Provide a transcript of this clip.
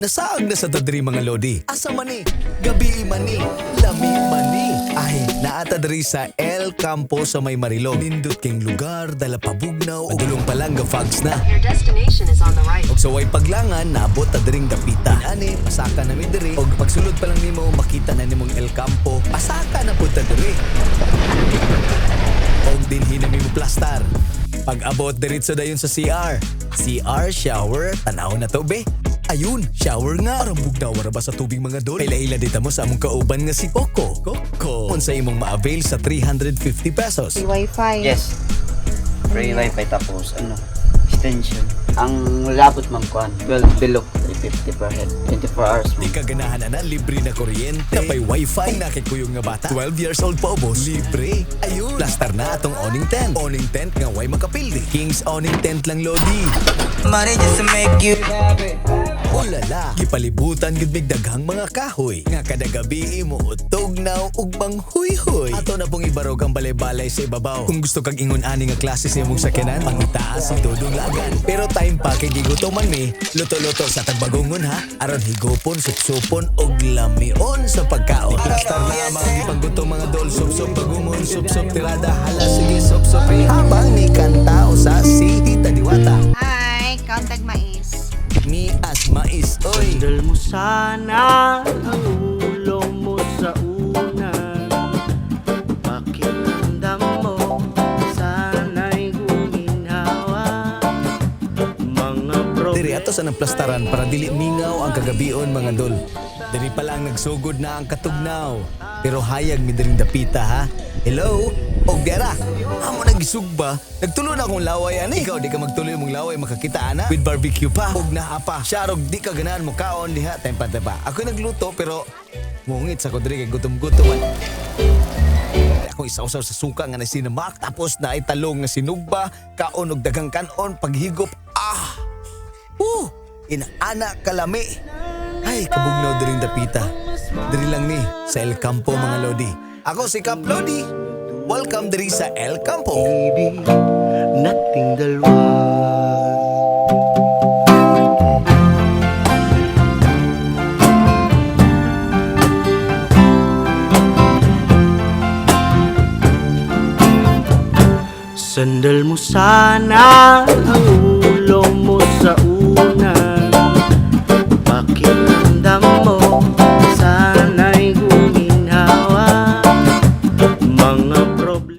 Nasaag na sa ta diri, mga lodi. Asa man ni? Gabii man ni. Lami man ni. Ay, naa ta diri sa El Campo sa may Marilog. Nindot kayong lugar, dala pabugnaw, padulong pa lang ga-fogs na. Your destination is on the right. Og sa way paglangan, naabot ta diring dapita. Ani, pasaka na mi diri. Og pagsulod pa lang nimo, makita na nimong El Campo. Pasaka na pud ta diri. Og dinhi na mi mo plastar. Pag abot, diretso dayon sa CR. CR, shower, tanaw na to be. Ayun, shower nga. Parang bugnaw ra ba sa tubig, mga dol? Ila-ila dita mo sa among kauban nga si Coco. Coco. Unsa imong ma-avail sa 350 pesos? Free wifi. Yes. Free wifi tapos ano, extension. Ang labot, ma'am, kuan, 12 below, 350 per head, 24 hours, Di ma'am. ka ganahan na libre na kuryente, napay wifi, nakikuyong nga bata, 12 years old pa ubos, libre. Ayun, plastar na atong awning tent. Awning tent nga way makapildi. King's awning tent lang, lodi. Money just to make you happy. Ulala, gipalibutan gid mig daghang mga kahoy. Nga kada gabi mo utugnaw ug manghuyhoy. Ato na pong ibarog ang balay-balay sa ibabaw. Kung gusto kag ingon ani nga klase sa imong sakyanan, pangitaa si Dodong Lagan. Pero time pa kay gigutoman mi, luto-luto sa tagbagungon ha. Aron higupon, supsupon ug lamion sa pagkaon. Plastar na ang mga gipanggutom, mga dol, supsup bagungon, supsup tirada, hala sige supsup. Habang ni kanta usa si Tita Diwata. Hi, kaon tag mais. Mias mais oy. Sandal mo sana ang ulo mo sa unan. Pakiramdam mo sana'y guminhawa. Mga Diri ato sa nang plastaran para dili mingaw ang kagabion, mga dol. Diri pa lang nagsugod na ang katugnaw. Pero hayag mi diring dapita ha. Hello? Og dera. Amo nagisugba. Nagtulo na akong laway ani. Ikaw di ka magtuloy mong laway makakita ana. With barbecue pa. Og naa pa. Sharog di ka ganahan mo kaon diha time pa pa. Ako nagluto pero mungit sa ko diri kay gutom-gutom man. Ako isawsaw sa suka nga na sinamak tapos na italong nga sinugba kaon og daghang kanon paghigop, ah. Inaana kalami. Ay, kabugnaw diring dapita. Diri lang ni sa El Campo, mga lodi. Ako si Cap Lodi. Welcome diri sa El Campo. Ibig nating dalawa. Sandal mo sana ang ulo mo sa